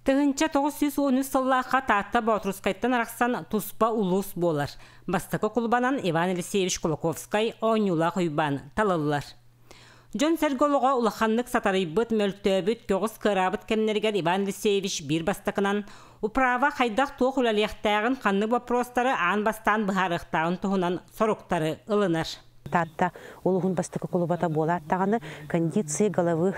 1913 сыллаахха Таатта Боотурускайтан арахсан туспа улуус буолар. Бастакы кулубанан Иван Елисеевич Кулаковскай Оонньуулаах Уйбаан талыллар. Дьон-сэргэ олоҕо улаханнык сатарыйбыт, мөлтөөбүт, көҕүс кыараабыт кэмнэригэр Иван Елисеевич биир бастакынан управа хайдах-туох үлэлиэхтээҕин, ханнык боппуруостары аан бастаан быһаарыахтааҕын туһунан соруктары ылынар. Таатта улуһун бастакы кулубата буолаат даҕаны кондиции головы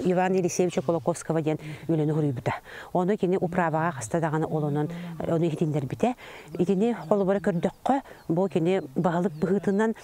Иван Елисеевича Кулаковского диэн үлэни суруйбута. Ону кини управаҕа хаста даҕаны олонон ону иһитиннэрбитэ. Итини холобура көрдөххө, бу кини баһылык быһыытынан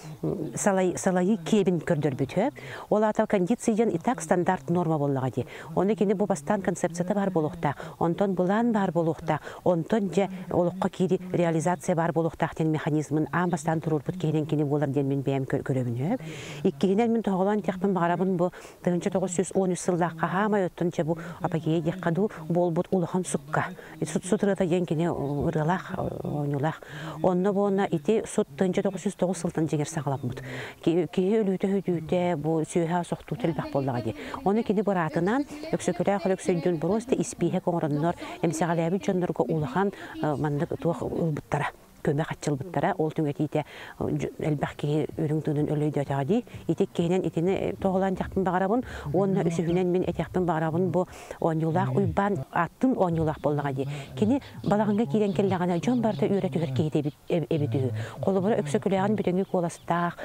салайыы киэбин көрдөрбүтэ. Ол аата кондиция диэн и так стандарт норма буоллаҕа дии. Ону кини бу бастаан концепцията баар буолуохтаах, онтон былаан баар буолуохтаах, онтон дьэ олоххо киири реализация баар буолуохтаах диэн механизмын аан бастаан туруорбут киһинэн кини буолар диэн мин бэйэм көрөбүн. Иккиһинэн мин тоһоҕолоон этиэхпин баҕарабын бу 1913 сыллаахха хаамай оттон дьэ бу апогея диэххэ дуу буолбут улахан сукка сут ырыата диэн кини ырыалаах оонньуулаах. Онно буонна ити сут 1909 сылтан дьиҥэр саҕаламмыт. Киһи өлүүтэ-сүтүүтэ бу сүөһэ сохтуута элбэх буоллаҕа дии. Ону кини быраатынан Өксөкүлээх Өлөксөйдүүн боруоста испииһэк оҥороннор эмсэҕэлээбит дьоннорго улахан маннык туох ылбыттара көмө хаччылбыттара ол түҥэтиитэ элбэх киһи үрүҥ тыынын өлөйдөөтөҕө дии. Ити иккиһинэн итини тоһолоон этиэхпин баҕарабын уонна үсүһүнэн мин этиэхпин баҕарабын бу оонньуулаах Уйбаан аттын оонньуулаах буоллаҕа дии. Кини балаҕаҥҥа киирэн кэллэҕинэ дьон барыта үөрэ түһэр киһитэ эбит үһү. Холобура Өксөкүлээҕин бүтүҥҥү куоластаах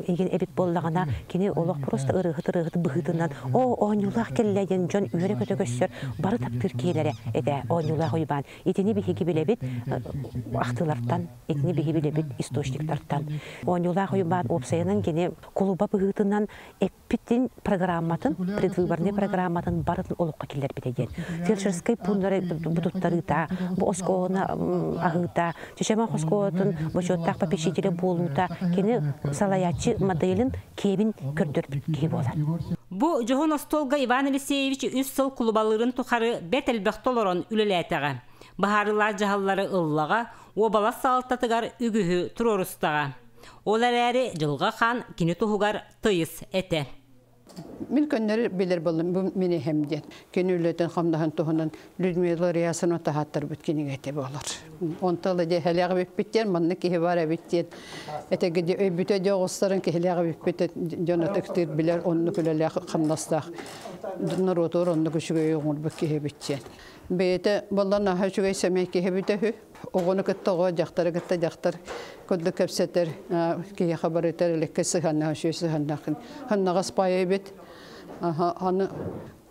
игин эбит буоллаҕына кини олох просто ырыаһыт ырыаһыт быһыытынан о оонньуулаах кэллэ диэн дьон үөрэ-көтө көссөр бары таптыыр киһилэрэ этэ оонньуулаах Уйбаан. Итини биһиги билэбит ахтыылартан, итини биһи билэбит источниктартан. Оонньуулаах Уйбаан уопсайынан кини кулуба быһыытынан эппитин программатын, предвыборный программатын барытын олоххо киллэрбитэ диэн. Фельдшерскай пууннары бутуттарыыта, бу оскуоланы аһыыта, Чечемах оскуолатын бочуоттаах попечителэ буолуута кини салайааччы моделин киэбин көрдөрбүт киһи буолар. Бу дьоһун остуолга Иван Елисеевич үс сыл кулубалыырын тухары бэрт элбэхтэ олорон үлэлээтэҕэ. Быһаарыылаах дьаһаллары ыллаҕа, уобалас салалтатыгар үгүһү туруорустаҕа. Ол эрээри Дьылҕа Хаан кини туһугар тыйыс этэ. Мин көннөрү билэр буоллум, бу мин эһэм диэн. Кини үлэтин хамнаһын туһунан Людмила Рясова таһааттарбыт кинигэтэ буолар. Онто ыла дьэ эһэлээх эбиппит диэн, маннык киһи бар эбит диэн. Этэги дьэ өйбүтэ дьэ оҕустарын киһилээх эбиппит дьон ытыктыыр билэр оннук үлэлээх хамнастаах норуотугар оннук үчүгэй оҥорбут киһи эбит диэн. Бэйэтэ буолла наһаа үчүгэй сэмэй киһи эбитэ үһү. Оҕону кытта оҕо, дьахтары кытта дьахтар курдук кэпсэтэр, киһиэхэ барытар элеккэ сыһаннаах, үчүгэй сыһаннаах. Ханнаҕас паайа эбит. Аны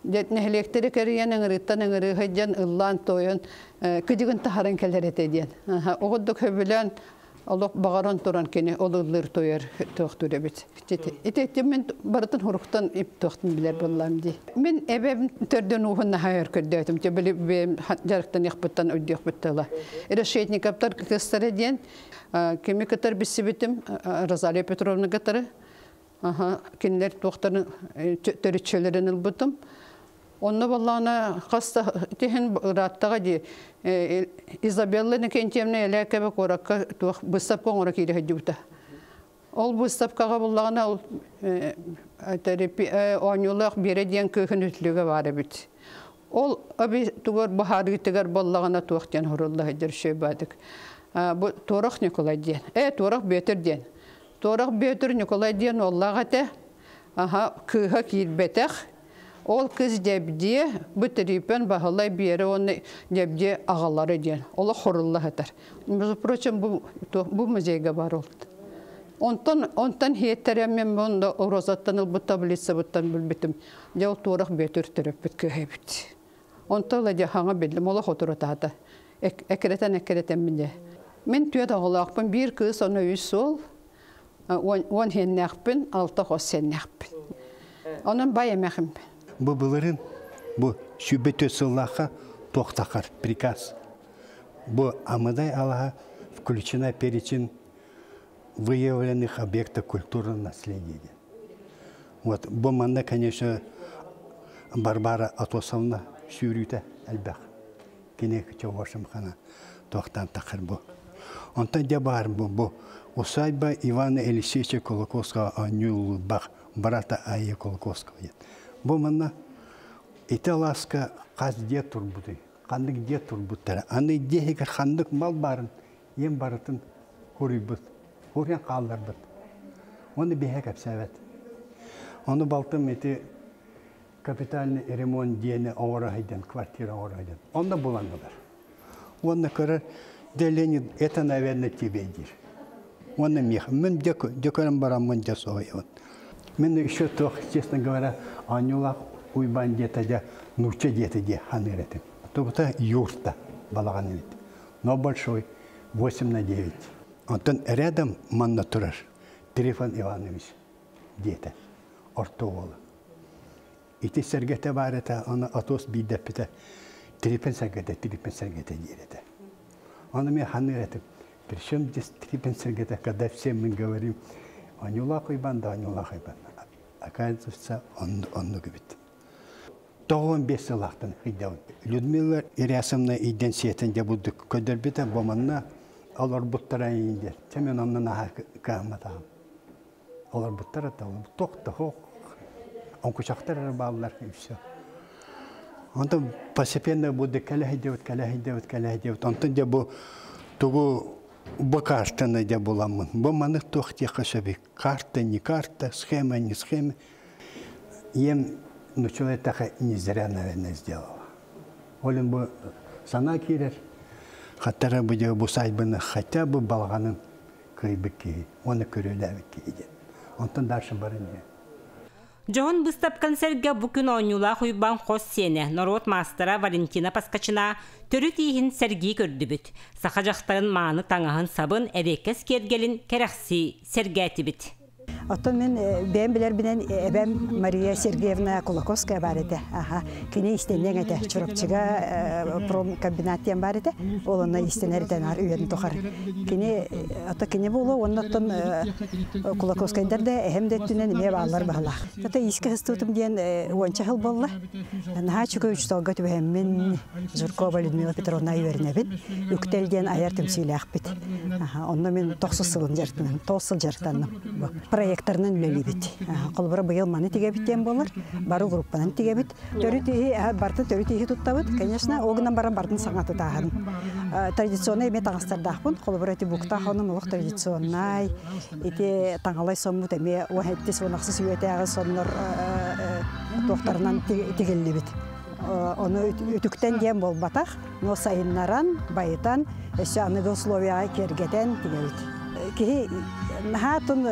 нэһилиэктэри кэрийэн ыҥырыыттан ыҥырыы сылдьан ыллаан-туойан кыдьыгын таһаран кэлэр этэ диэн. Оҕурдук сөбүлээн олох баҕаран туран кини ол ыллыыр туойар туохтуур эбит. Ити мин барытын хуруктан туохтун билэр буоллам дии. Мин эбэм төрдөн ууһун наһаа өр көрдөөтүм. Били бэйэм дьарыктаныахпыттан өйдүөхпүт тыла. Решетниковтар кыстара диэн кими кытар билсибитим Розалия Петровна кытары. Кинилэр туохтарын төрүччүлэрин ылбытым. Онно буоллаҕына хас да тиһин ырааттаҕа дии Изабелла Иннокентьевна Элээкэбэ куоракка туох быыстапка оҥоро киирэ сылдьыбыта. Ол быыстапкаҕа буллаҕына ол оонньуулаах Биэрэ диэн кыыһын үтүлүгэ баар эбит. Ол аби тугар баһаарыытыгар буоллаҕына туох диэн хорулла сылдьар үчүгэй Бу Туорах Ньукулай диэн. Ээ, Туорах Бүөтүр диэн. Туорах Бүөтүр Ньукулай диэн уоллаах этэ. Аха, кыыһа киирбэтэх. Ол кыз Дьэбдиэ, бу Трипен Баһылай Биэрэ уонна Дьэбдиэ аҕалара диэн. Олох хорулла сытар. Между прочим, бу, бу музейга бар ол. Онтон, онтон хиэттэриэммин мунда Розаттан ылбыт таблицабыттан билбитим. Дьэ ол туорах Бүөтүр төрөппүт кыыһа эбит. Онтон ыла дьэ хаҥа биллим, олох отурутаата. Эккирэтэн эккирэтэммин дьэ. Мин түөрт оҕолоохпун, биир кыыс, онно үс суол. Уон сиэннээхпин, алта хос сиэннээхпин. Онон бай эмэхим. Бу былырын, бу сүүрбэ сыллаахха туохтахар приказ. Бу Амыдай алаһа включена перечень выявленных объектов культурного наследия. Вот, бу манна, конечно, Варвара Атосовна сүүрүүтэ элбэх. Кини чоҕошум хана туохтан тахар бу. Онтон дьэ баар бу, бу усадьба Ивана Елисеевича Кулаковского Оонньуулбах брата Айя Кулаковского. Бу манна Ити алааска хас дьиэ турбутуй, ханнык дьиэ турбуттара, аны дьиэ иһигэр ханнык мал баарын ийэм барытын хуруйбут, хуруйан хаалларбыт. Оны биһэ кэпсээбэт. Ону балтым ити капитальный ремонт диэни оҥоро сылдьан, квартира оҥоро сылдьан. Онно булан ылар. Уонна көрөр, да Леонид, это, наверное, тебе диир. Уонна миэхэ, мин дьэ көрөн бараммын дьэ соһуйабын. Мин еще туох, честно говоря, оонньуулаах Уйбаан диэтэ дьэ, нуучча диэтэ диэ ханыыр этим. Тугута юрта балаҕан эбит. Но большой, 8 на 9. Онтон рядом манна турар Трифон Иванович диэтэ, орто уола. Ити сэргэтэ баар этэ, аны Атос биирдэппитэ Трипен сэргэтэ, Трипен сэргэтэ диир этэ. Аны мен ханыыр этим. Причем здесь Трипен сэргэтэ, когда все мы говорим Анюлах Уйбан да Анюлах Уйбан. Оказывается, он, оннук эбит. 95 сылаахтан ыйдабын. Людмила Ирясовна иден сиэтин дьэ буддук көдөрбүтэ бу манна олорбуттара индер. Чэ мен оннун аха кыамматаҕым. Олорбуттар это туох да суох. Оҥкучахтар эрэ бааллар и все. Онтон постепенно буде кэлэ сылдьыбыт, кэлэ сылдьыбыт, кэлэ сылдьыбыт. Онтон дьэ бу тугу бу картаны дьэ буламмын. Бу маннык туох диэххэ сөбүй? Карта не карта, схема не схема. Ийэм нуччалыы эттэххэ не зря, наверное, сделала. Ол бу санаа киирэр. Хаттара бу дьэ бу сайбыны хотя бы балаҕанын кыайбыт киһи, уонна көрүөлээбит киһи диэн. Онтон дальше барын диэн. Дьоһун быыстапканы сэргэ бу күн Оонньуулаах Уйбаан хос сиэнэ, норуот маастара Валентина Поскачина төрүт ииһин сэргии көрдүбүт. Саха дьахтарын мааны таҥаһын-сабын, эриэккэс киэргэлин кэрэхсии сэргээтибит. Оттон мин бэйэм билэрбинэн эбэм Мария Сергеевна Кулаковская баар этэ. Аха. Кини истэнньэҥ этэ. Чурапчыга промкомбинат диэн баар этэ. Ол онно истэнэр этэ наар үйэтин тухары. Кини ото кини буолуо уонна оттон Кулаковскайдар да эһэм да өттүнэн эмиэ бааллар баһылаах. Ото иискэ сыстыбытым диэн уонча сыл буолла. Наһаа үчүгэй учууталга түбэһэммин Жиркова Людмила Петровна үөрэнэбин. Үктэл диэн айар түмсүүлээхпит. Онно мин тохсус сылын дьарыктанным, тоҕус сыл дьарыктанным. Проекторынан үлэлиибит. Холобура быйыл маны тигэбит диэн буолар. Бары группанан тигэбит. Төрүт иһи, бартын төрүт иһи туттабыт. Конечно, ол гынан баран бартын саҥа тутааһын. Традиционнай эмиэ таҥастардаахпын. Холобура ити буктаах онум олох традиционнай. Ити таҥалай соммут эмиэ уон уонахсыс үйэтээҕи соннор туохтарынан тигиллибит. Ону үтүктэн диэн буолбатах, но сайыннаран, байытан, өссө аныгы условияҕа киэргэтэн тигэбит. Киһи наһаа тун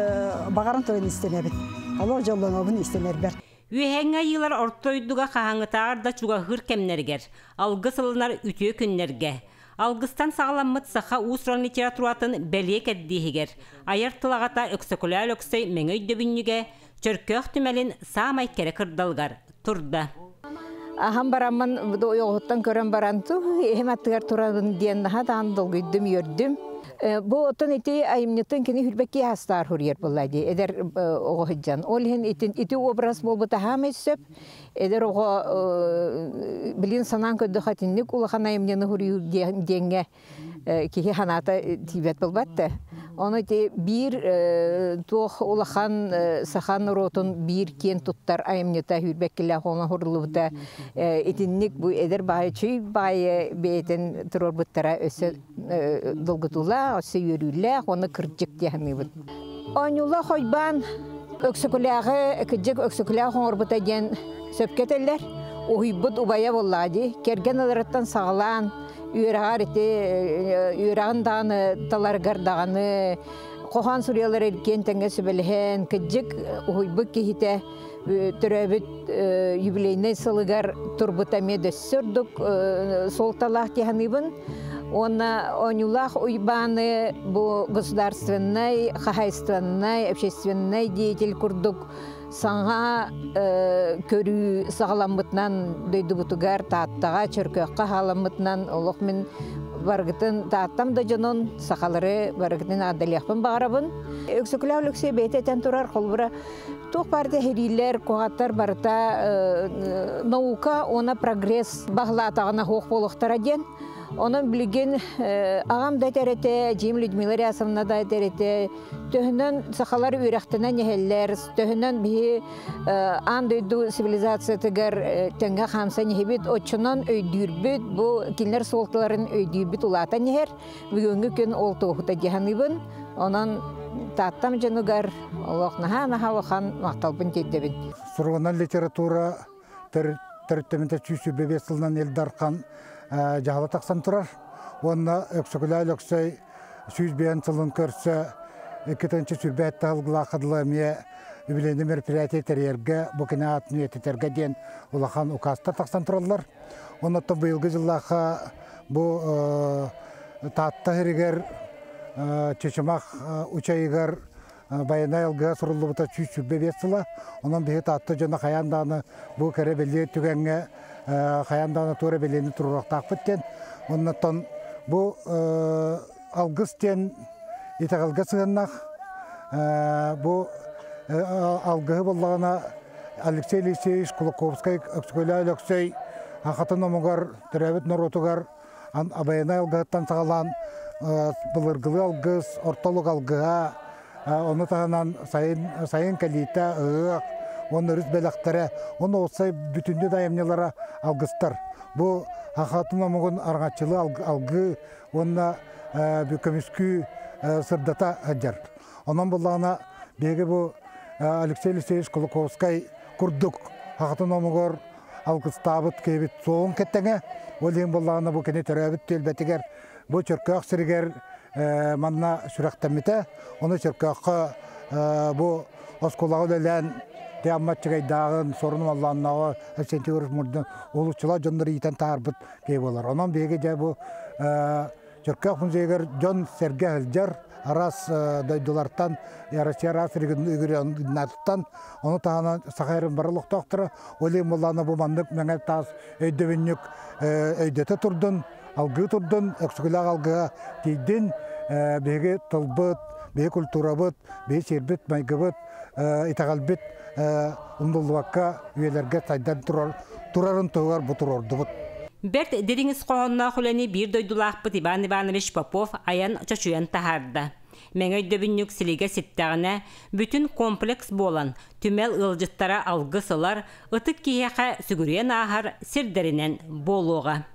баҕаран туран истэнэбит. Олох дьоллонобун истэнэрбэр. Үөһээҥҥи айыылар орто дойдуга хаһааҥҥытааҕар да чугаһыыр кэмнэригэр, алгыс ылынар үтүө күннэргэ, алгыстан саҕаламмыт саха уус-уран литературатын бэлиэ кэрдииһигэр, айар тыл аҕата Өксөкүлээх Өлөксөй мэҥэ өйдөбүнньүгэ Чөркөөх түмэлин саамай кэрэ кырдалыгар турда. Аһан бараммын ойоҕуттан көрөн баран эһим аттыгар турабын диэн наһаа даҕаны долгуйдум, үөрдүм. Бу оттон ити айымньытын кини хүрбэкки астаар хуруйар буолла дии эдэр оҕо сылдьан. Ол иһин ити образ буолбута хаамай сөп. Эдэр оҕо билин санаан көрдөхө итинник улахан айымньыны хуруйуу диэҥҥэ киһи ханаата тиийбэт буолбат да. Ону ити биир туох улахан саха норуотун биир киэн туттар айымньыта хүрбэккилээх оҥоһуллубута итинник бу эдэр баайы чүй баайы бэйэтин туруорбуттара өссө долгутуулаах, өссө үөрүүлээх, уонна кырдьык дии саныыбын. Оонньуулаах хойбаан Өксөкүлээҕи кырдьык Өксөкүлээх оҥорбута диэн сөпкө этэллэр. Уһуйбут убайа буоллаҕа дии. Кэргэн ыларыттан саҕалаан үөрэҕэр ити үөрэҕин даҕаны таларыгар даҕаны хоһоон суруйалар эркиэн тэҥҥэ сүбэлэһэн кырдьык уһуйбут киһитэ төрөөбүт юбилейнай сылыгар турбута эмиэ дөссө ордук суолталаах дии саныыбын. Уонна оонньуулаах Уйбааны бу государственнай, хаһаайыстыбаннай, общественнай деятель курдук саҥа көрүү саҕаламмытынан дойдубутугар Тааттаҕа, Чөркөөххө хааламмытынан олох мин барыгытын Тааттам да дьонун сахалары барыгытын аадалыахпын баҕарабын. Өксөкүлээх Өлөксөй бэйэтэ этэн турар холобура туох баарда эһириилэр, куһаттар барыта наука уонна прогресс баһылаатаҕына суох буолуохтара диэн. Онон билигин аҕам да этэр этэ, эдьиийим Людмила Рясовна да этэр этэ, төһөнөн сахалар үөрэхтэнэн иһэллэр, төһөнөн биһи аан дойду цивилизациятыгар тэҥҥэ хаамсан иһэбит, оччонон өйдүүрбүт, бу кинилэр суолталарын өйдүүрбүт улаатан иһэр. Бүгүҥҥү күн ол туоһута дии саныыбын. Онон Тааттам дьонугар олох наһаа-наһаа улахан махталбын тиэрдэбин. Суругунан литература төрүттэммитэ 125 сылынан Ил Дархан дьаһала тахсан турар. Уонна Өксөкүлээх Өлөксөй 105 сылын көрсө 2 сүүрбэ сыллаахха дылы эмиэ үбүлүөйдээх мероприятие тэрийэргэ, бу кини аатын үйэтитэргэ диэн улахан указтар тахсан тураллар. Оннуттан быйылгы дьыллаахха бу Таатта сиригэр Чычымах Учайыгар Байанай алгыһа суруллубута 125 сыла. Онон биһи Таатта дьоно хайаан даҕаны бу кэрэ бэлиэ түгэҥҥэ хайаан даҕаны туора бэлиэни туруорахтаахпыт диэн. Оннуттан бу алгыс диэн итэҕэлгэ сыһыаннаах. Бу алгыһы буоллаҕына Алексей Алексеевич Кулаковскай Өксөкүлээх Өлөксөй сахатын омугар, төрөөбүт норуотугар Байанай алгыһыттан саҕалаан былыргылыы алгыс, ортолук алгыһа, ону таһынан сайын, сайын кэлиитэ, ыһыах, уонна өрүс бэлэхтэрэ, уонна уопсай бүтүннүү да айымньылара алгыстар. Бу сахатын омугун араҥаччылыы алгыы уонна көмүскүү сырдата сылдьар. Онон буоллаҕына биһиги бу Алексей Алексеевич Кулаковскай курдук сахатын омугар алгыстаабыт киһибит суоҕун кэтэҥэ, ол иһин буоллаҕына бу кини төрөөбүт түөлбэтигэр бу Чөркөөх сиригэр манна сүрэхтэммитэ. Ону Чөркөөххө бу оскуолаҕа үлэлээн Амма Аччыгайдааҕын, Суорун Омоллооннооҕу, Арсентий Егорович Мурдун уһулуччулаах дьоннору иитэн таһаарбыт киһи буолар. Онон биһиги дьэ бу Чөркөөх музейыгар дьон-сэргэ сылдьар, араас дойдулартан, Россия араас регионнартан, ону таһынан Саха сирин бары олохтоохторо, ол иһин буоллаҕына бу маннык мэҥэ таас өйдөбүнньүк өйдөтө турдун, алгыы турдун, Өксөкүлээх алгыһа тиийдин, биһиги тылбыт, биһиги культурабыт, биһиги сиэрбит, майгыбыт, итэҕэлбит умнуллубакка үйэлэргэ сайдан турар, турарын туһугар бу туруордубут. Бэрт дириҥ ис хоһоонноох үлэни биир дойдулаахпыт Иван Иванович Попов айан чочуйан таһаарда. Мэҥэ өйдөбүнньүк силигэ ситтэҕинэ, бүтүн комплекс буолан, түмэл ыалдьыттара алгыс ылар, ытык киһиэхэ сүгүрүйэн ааһар сирдэринэн буолуоҕа.